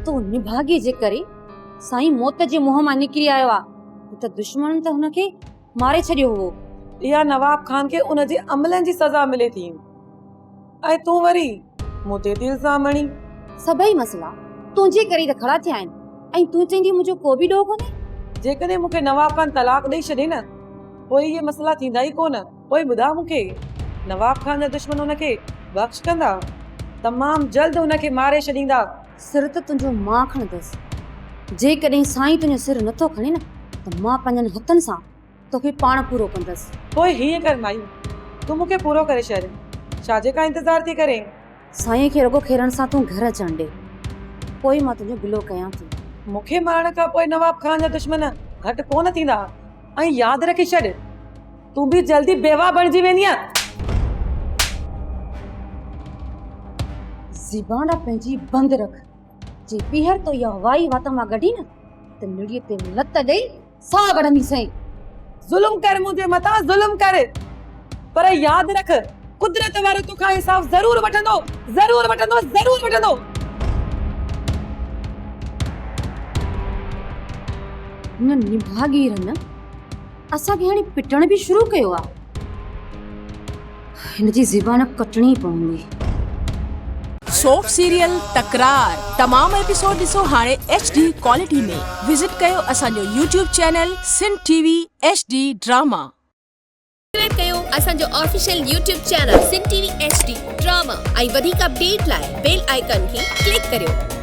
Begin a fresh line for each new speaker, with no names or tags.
تو نڀاڳي جي ڪري سائين موت جي منهن مان نڪري آيو آ، نه ته دشمنن ته هن کي ماري ڇڏيو هئو.
اها نواب خان کي ان جي عملن جي سزا ملي ٿي ۽ تون وري مون تي ٿي الزام هڻين.
سڀئي مسئلا تنهنجي ڪري ئي ته کڙا ٿيا آهن ۽ تون چئين ٿي منهنجو ڪو به ڏوهه ڪونهي.
جيڪڏهن مون کي نواب خان طلاق ڏئي ڇڏي نه پوء اهي مسئلا ٿيندا ئي ڪونه. پوء ٻڌاء مون کي، نواب خان جا دشمن هن کي بخش ڪندا؟ تمام جلد هن کي ماري ڇڏيندا.
سر ته تنهنجو مان کڻندس. جيڪڏهن سائين تنهنجو سر نٿو کڻي نه ته مان پنهنجن هٿن سان توکي پاڻ پورو ڪندس.
پوء هيئن ڪر مائي، تون مون کي پورو ڪري ڇڏ. ڇا جي ڪا انتظار ٿي ڪرين؟
سائين کي رڳو کيرڻ سان تون گهر اچڻ ڏي، پوء مان تنهنجو گلو ڪيان ٿي.
مون کي مارڻ کان پوء نواب خان جا دشمن گهٽ ڪونه ٿيندا ۽ ياد رکي ڇڏ، تون به جلدي بيواهه بڻجي ويندينء.
زبان پنهنجي بند رک، جي ٻيهر تو اها وائي وات مان ڪڍي نه ته نڙيء تي لت ڏئي ساهه ڪڍنديسين.
ظلم ڪر منهنجي مٿان ظلم ڪر، پر ياد رک قدرت وارو توکان حساب ضرور وٺندو، ضرور وٺندو، ضرور وٺندو.
هن نڀاڳي رن اسان کي هاڻي پٽڻ به شروع ڪيو آ. هن جي زبان ڪٽڻي پوندي.
سوپ سيريل تڪرار تمام ايپيسوڊ ڏسو هاڻي ايڇ ڊي ڪوالٽي ۾ وزٽ ڪيو اسان جو YouTube channel Sindh T V H D drama.
Subscribe ڪيو اسان جو official YouTube channel Sindh T V H D drama ۽ وڌيڪ اپڊيٽ لاء بيل آئيڪان کي ڪلڪ ڪريو.